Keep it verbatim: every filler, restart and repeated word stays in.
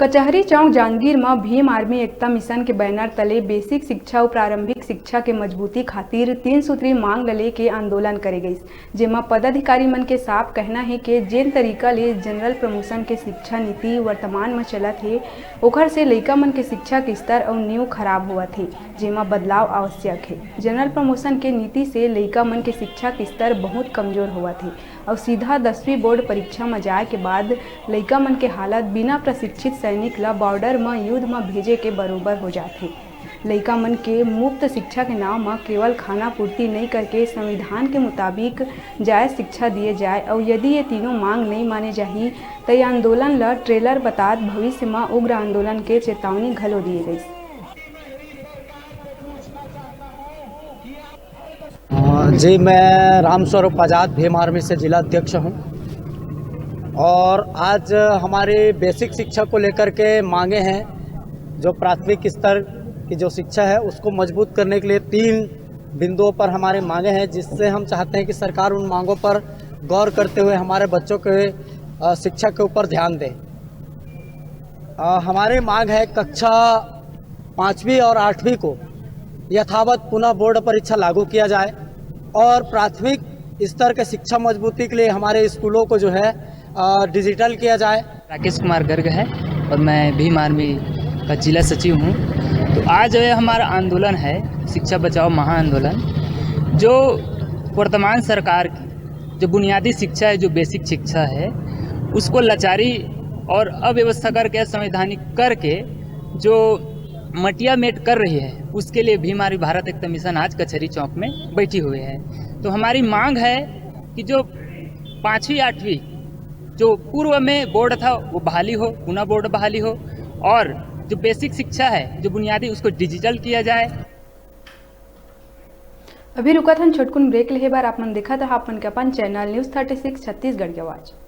कचहरी चौक जांजगीर म भीम आर्मी एकता मिशन के बैनर तले बेसिक शिक्षा अउ प्रारंभिक शिक्षा के मजबूती खातिर तीन सूत्री मांग ल लेके आंदोलन करे गइस, जेमा पदाधिकारी मन के साफ कहना हे के जेन तरीका ले जनरल प्रमोशन के शिक्षा नीति वर्तमान म चलत हे, ओखर से लइका मन के शिक्षा के स्तर अउ नींव खराब होवत हे, जेमा बदलाव आवश्यक हे। जनरल प्रमोशन के नीति से लइका मन के शिक्षा के स्तर बहुत कमजोर होवत हे अउ सीधा दसवीं बोर्ड परीक्षा म जाए के बाद लइका मन के हालत बिना प्रशिक्षित सैनिक ल बॉर्डर म युद्ध म भेजे के बरोबर हो जाथे। लइका मन के मुफ्त शिक्षा के नाम म केवल खाना पूर्ति नइ करके संविधान के मुताबिक जायज शिक्षा दिए जाए अउ यदि ये तीनों मांग नइ माने जाही, त ये आंदोलन ल ट्रेलर बतात भविष्य म उग्र आंदोलन के चेतावनी घलो दिए गइस। अ, जी, मैं रामस्वरूप आजाद, भीम आर्मी से जिला अध्यक्ष हूँ। और आज हमारी बेसिक शिक्षा को लेकर के मांगे हैं, जो प्राथमिक स्तर की जो शिक्षा है, उसको मजबूत करने के लिए तीन बिंदुओं पर हमारे मांगे हैं, जिससे हम चाहते हैं कि सरकार उन मांगों पर गौर करते हुए हमारे बच्चों के, अ, शिक्षा के ऊपर ध्यान दें। अ, हमारी मांग है, कक्षा पाँचवीं और आठवीं को यथावत पुनः बोर्ड परीक्षा लागू किया जाए और प्राथमिक स्तर के शिक्षा मजबूती के लिए हमारे स्कूलों को जो है, अ, डिजिटल किया जाए। राकेश कुमार गर्ग है और मैं भीम आर्मी का जिला सचिव हूँ। तो आज जो है हमारा आंदोलन है, शिक्षा बचाओ महाआंदोलन, जो वर्तमान सरकार की जो बुनियादी शिक्षा है, जो बेसिक शिक्षा है, उसको लाचारी और अव्यवस्था करके, असंवैधानिक करके जो मटिया मेट कर रही है, उसके लिए भीम आर्मी भारत एकता मिशन आज कचहरी चौक में बैठी हुई है। तो हमारी मांग है कि जो पाँचवीं आठवीं जो पूर्व में बोर्ड था, वो बहाली हो, पुनः बोर्ड बहाली हो, और जो बेसिक शिक्षा है, जो बुनियादी, उसको डिजिटल किया जाए। अभी रुकत हन छोटकुन ब्रेक लेहे बर। आप मन देखत रहा अपन के अपन channel news thirty six Chhattisgarh के आवाज़।